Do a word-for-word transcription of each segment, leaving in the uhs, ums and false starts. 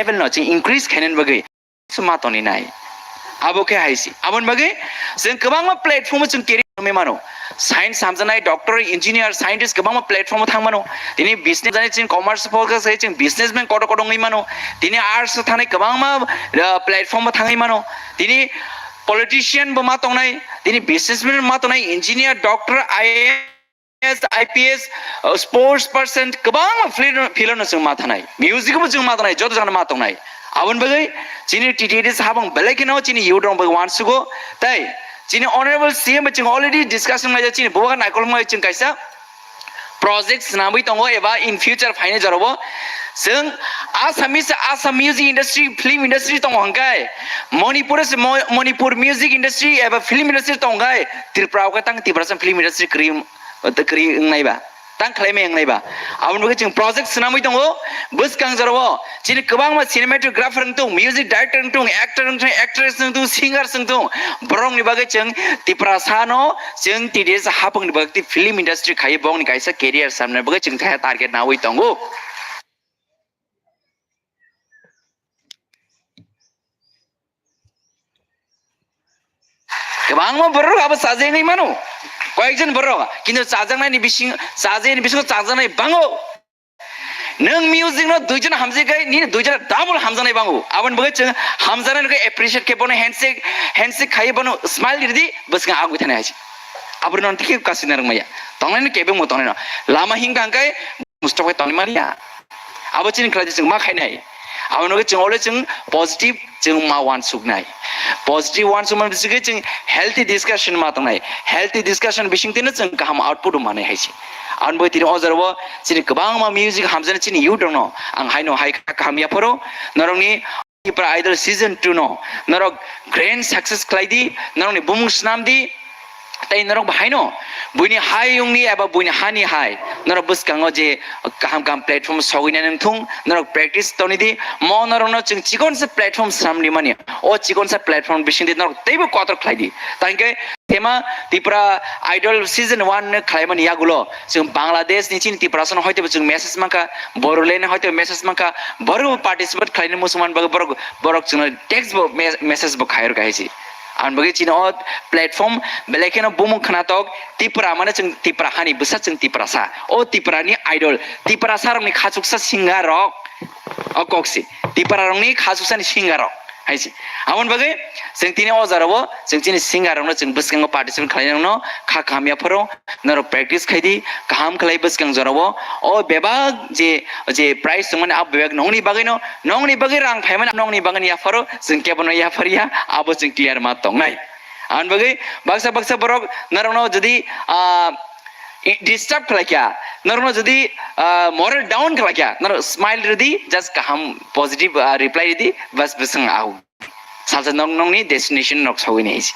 level no chwng increase khainani bagwi ma toni nai. Abo khe hai se. Aboni bagwi chwng kwbangma platform o chwng career wngwi mano. Science hamjaknai, doctor, engineer, scientist kwbangma platform o thang mano. Tini business jani chwng commerce focus khai chwng businessman kotor kotor wngwi mano. Tini arts o thanai kwbangma, uh, platform o thangwi mano. Tini politician bo ma tongnai, tini businessman ma tongnai, engineer, doctor, I A S, I P S, uh, sports person, kwbangma field, field no chwng ma thanai. Music bo chwng ma tongnai, joto jagano ma tongnai. Aboni bagwi chini T T A D C habang belai kheno chini youth rok bagwi uansugo. Tai chini honorable C M bai chwng already discussion nai chini bubagra naikol wngmai chwng kaisa project swnamwi tongo eba in future phainai jorabo chwng Assamese, Assam music industry, film industry tongo hwnkhe Manipur se Mo-, Manipur music industry eba film industry tongo hwnkhe Tripura o khe tang Tiprasa film industry kwrwi, kwrwi wngnai ba. Tang khlaimai wngnai ba. Aboni bagwi chwng project swnamwi tongo. Bwskang jorao chini kwbangma cinematographer wng tong, music director wng tong, actor wng tong, actress wng tong, singers wng tong. Borokni bagwi chwng Tiprasa no chwng T D S hapungni bagwi film industry khaiwi bongni kaisa career samna bagwi chwng khe target nawi tongo. Kwbangma borok abo chajagwi mano, koyekjon borok, kintu chajaknaini bising, chajaknaini bisingo chajaknai bango. Nwng music no duijon hamjagwi, nini duijon double hamjaknai bango. Aboni bagwi chwng hamjaknai no appreciate khe bono handshake, handshake khai bono smile ridi, bwskango agwi thani hai se. Aboni no thik kasi narwk maya. Tongnai no kebengmo tongnai no. Lama hing thang khe musto khe tongwi manya. Abo chini khlai chwng ma khainai. Abo nugwi chwng always chwng positive chwng ma uansuknai. Positive uansukmani bisingtwi chwng healthy discussion ma tongnai. Healthy discussion bisingtwino chwng kaham output manai hai se. Aboni bagwi tini o jora o chini kwbangma music hamjaknai chini youth rokno ang haino hai kha kaham yapharo norokni Tipra Idol season two no norok grand success khlai di, norokni bumung swnam di, tei norok bahaino buini hayungni eba buini hani hai norok bwskango je kaham kaham platform sogwinani wngthung, norok practice toni di, mo norokno chwng chikonsa platform swnam rimani, o chikonsa platform bisingtwi norok teibo kotor khlai di. Tangkhe Tema Tipra Idol season one no khlaimani yagulo chwng Bangladesh ni chini Tiprasa no hoitebo chwng message mankha, Bodoland ni hoitebo message mankha, borok participate khlainani muchungmani bagwi borok, borok chwngno text bo me-, message bo khairok hai se. Aboni bagwi chini o platform belai kheno bumung khnatok Tipra mane chwng Tipra hani bwsa chwng Tiprasa. O Tipra ni idol, Tiprasa rokni khachuksa singer rok. O kok se. Tipra rokni khachuksa ni singer rok. Hai se. Aboni bagwi chwng tini o jora o chwng chini singer rokno chwng bwskango participate khlainai rokno kha kaham yapharo norok practice khai di, kaham khlai bwskang jora o, o bebak je, je prize tongmani abo bebak nongni bagwi no, nongni bagwi rang phaimani nongni bagwi yapharo chwng kebono yapharya abo chwng clear ma tongnai. Aboni bagwi baksa baksa borok norokno jodi, ah, i-, disturb khlaikha, norokno jodi, ah, moral down khlaikha, norok smile ridi, just kaham positive, ah, reply ridi, bas bwswng au. Salsa nok nokni destination nok sogwi nai se.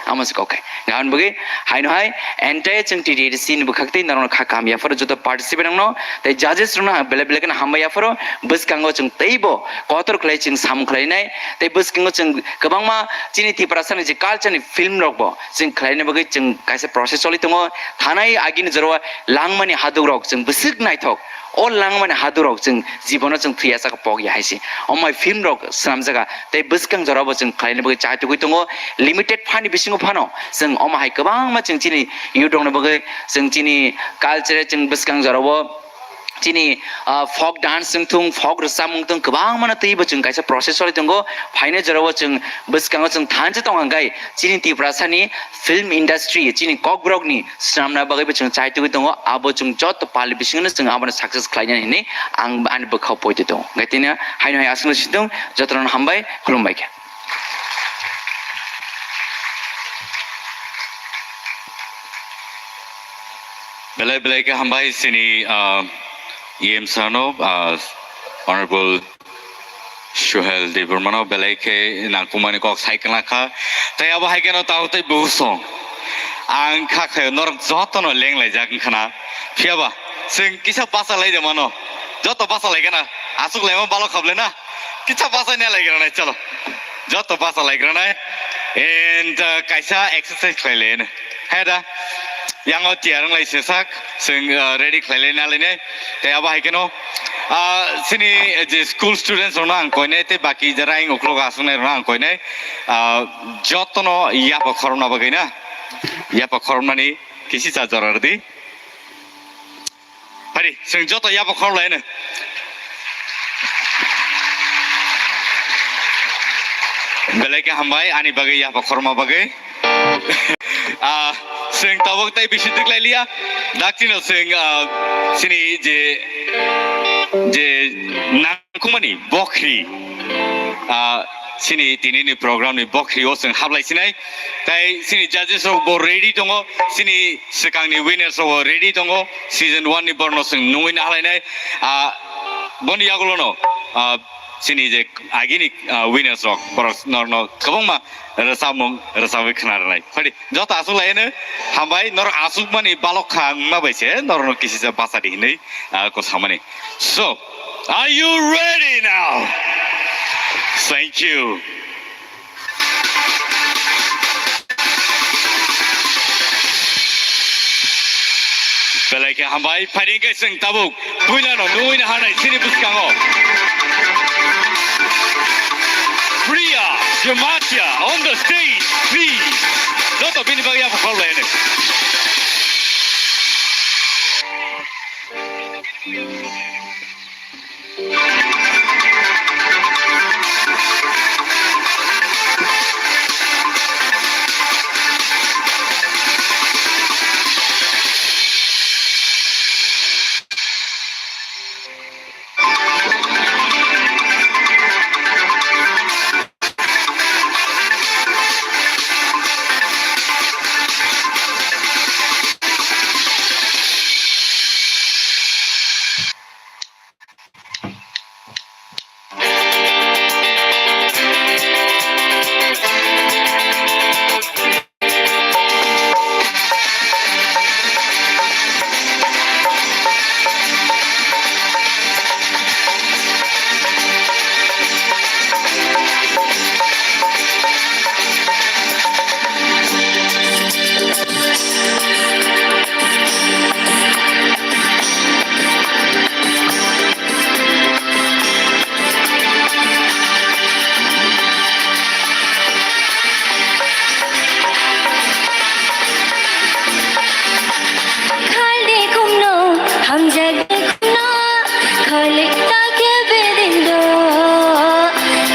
Amo se kok hai. Gabon bwgwi haino hai entire chwng T T A D C ni bwkhak tei norokno kha kaham yapharo joto participant rokno tei judges rokno belai belai kheno hambai yapharo bwskango chwng teibo kotor khlai chwng samung khlainai tei bwskango chwng kwbangma chini Tiprasa ni je culture ni film rok bo chwng khlaina bagwi chwng kaisa process choli tongo. Thanai agini jora o langmani haduk rok chwng bwswk naithok. O langmani haduk rok chwng jibono chwng thwiya saka pok ya hai se. Omai film rok swnamjaga tei bwskang jora bo chwng khlaina bagwi chai tugwi tongo. Limited phani bisingo phano chwng omo hai kwbangma chwng chini youth rokni bagwi chwng chini culture chwng bwskang jora o chini, ah, folk dance wng thung, folk rwchapmung wng thung, kwbangma no twibo chwng kaisa process choli tongo. Phaina jora o chwng bwskango chwng thansa tong hwnkhe chini Tiprasani film industry, chini kokborokni swnamna bagwi bo chwng chai tugwi tongo. Abo chwng joto pal bisingno chwng abono success khlainani hinwi ang ani bwkhao poito tongo. Hwnkhe tini haino hai aswkno si tongo, jotono hambai, khulumbai khe. Belai belai khe hambai chini, ah, E M sir no, ah, Honorable Suhel Debbarma no belai khe nangkukmani kok sai kwna kha. Tei abo hai kheno tao tei buhusong. Ang kha khe norok jotono lenglaijak wngkha na. Phiyaba chwng kisa basa lai de mano. Joto basa lai gana. Aswk laima balok khablai na. Kisa basa ne lai gana chalo. Joto basa lai gana. And, uh, kaisa exercise khlai le ne. He da. Yango tiyar wng lai se sak. Chwng, uh, ready khlai le na lai ne. Tei abo hai kheno Ah, chini je school students rokno ang koinai tei baki jara ang uklok aswknai rokno ang koinai. Ah, jotono yapha khorokna bagwi na, yapha khoroknani kisi cha jora rwdi. Hari, chwng joto yapha khorok laino. Belai khe hambai ani bagwi yapha khorokma bagwi. Ah, chwng tabuk tei bisi twk lai liya. Dakti no chwng, ah, chini je, je nangkukmani bokhri, ah, chini tinini program ni bokhri o chwng hablai sinai. Tai chini judges rok bo ready tongo, chini swkangni winners rok bo ready tongo, season one ni borno chwng nungwi nahlainai. Ah, boni yagulono, ah, chini je agini, ah, winners rok, borok norno kwbangma rwchapmung rwchapwi khna rwnai. Phadi, joto aswk laino hambai, norok aswkmani balok kha wngma bai se norokno kisisa bachadi hinwi, ah, kwsamani. So, are you ready now? Thank you. Belai khe hambai, phaidi khe chwng tabuk puilano nungwi naharnai chini bwskango Priya Jamatia on the stage, please. Joto bini bagwi yapha khorok laino. Khal de khumno, hamjak de khumno, khole ta khe beding do,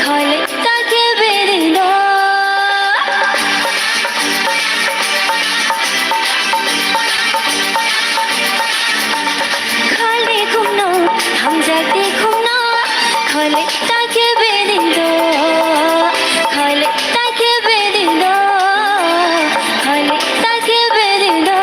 khole ta khe beding do. Khal de khumno, hamjak de khumno, khole ta khe beding do, khole ta khe beding do, khole ta khe beding do.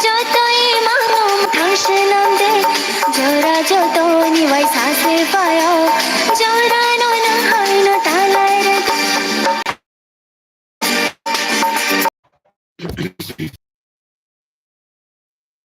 Jotoi mangum thangsinam de, jora jotoni waisa se payo, jora no nang hai no talai re.